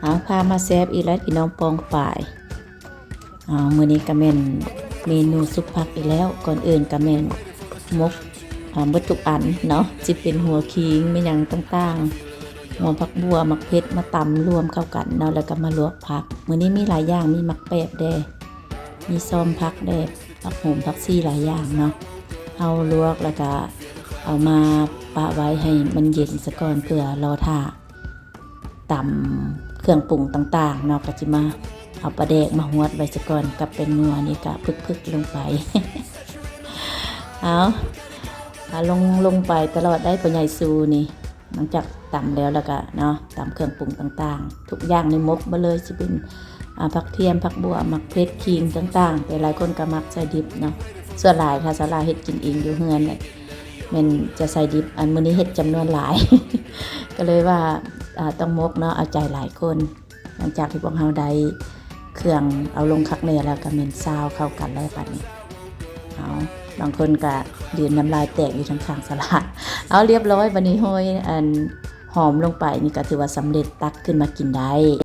ເອົາ ພາມາແຊບອີກແລ້ວພີ່ນ້ອງປ້ອງປາຍ. ເອົາ ມື້ນີ້ກະແມ່ນເມນູຊຸບຜັກອີກແລ້ວ. ກ່ອນອື່ນກະແມ່ນໝົກ ເອົາ ເບິດທຸກອັນເນາະ ຊິເປັນຫົວຂີງແມ່ນຫຍັງຕ່າງໆ ຫົວຜັກບົ່ວ ໝາກເຜັດ ມາຕຳລວມເຂົ້າກັນເນາະ ແລ້ວກະມາລວກຜັກ. ມື້ນີ້ມີຫຼາຍຢ່າງ ມີໝາກແປບແດ່ ມີຊອມຜັກແດ່ ຜັກໂຫມ ຜັກຊີ ຫຼາຍຢ່າງເນາະ. ເຮົາລວກແລ້ວກະເອົາມາປະໄວ້ໃຫ້ມັນເຢັນສາກ່ອນ ເພື່ອລໍຖ້າ ຕຳເຄື່ອງປຸງຕ່າງໆເນາະ ກະຊິມາເອົາປາແດກມາຫວດໄວ້ສາກ່ອນ ກັບແປ້ງນົວນີ້ກະເພິກໆລົງໄປ. ເອົາ ເອົາລົງ ລົງໄປຕະຫຼອດໄດ໋ ພໍ່ໃຫຍ່ຊູນີ້. ຫຼັງຈາກຕຳແລ້ວ ແລ້ວກະເນາະ ຕຳເຄື່ອງປຸງຕ່າງໆ ທຸກຢ່າງໃນໝົກໝົດເລີຍ ຊິເປັນ ອ່າ ຜັກທຽມ ຜັກບົ່ວ ໝາກເຜັດ ຂີງຕ່າງໆ ແຕ່ຫຼາຍຄົນກະມັກໃສ່ດິບເນາະ. ສ່ວນຫຼາຍຖ້າສາລາເຮັດກິນເອງຢູ່ເຮືອນ ແມ່ນຈະໃສ່ດິບ. ອັນມື້ນີ້ເຮັດຈຳນວນຫຼາຍ ກະເລີຍວ່າ ອ່າ ຕ້ອງໝົກເນາະ ເອົາໃຈຫຼາຍຄົນ. ຫຼັງຈາກທີ່ພວກເຮົາໄດ້ເຄື່ອງເອົາລົງຄັກແນ່ແລ້ວ ກະແມ່ນຊາວເຂົ້າກັນແລ້ວບາດນີ້. ເອົາ ບາງຄົນກະຢືນນ້ຳລາຍແຕກຢູ່ທາງຂ້າງສາລາ. ເອົາ ລຽບຮ້ອຍ ບາດນີ້ໂຮຍອັນຫອມລົງໄປ ນີ້ກະຖືວ່າສຳເລັດ ຕັກຂຶ້ນມາກິນໄດ້.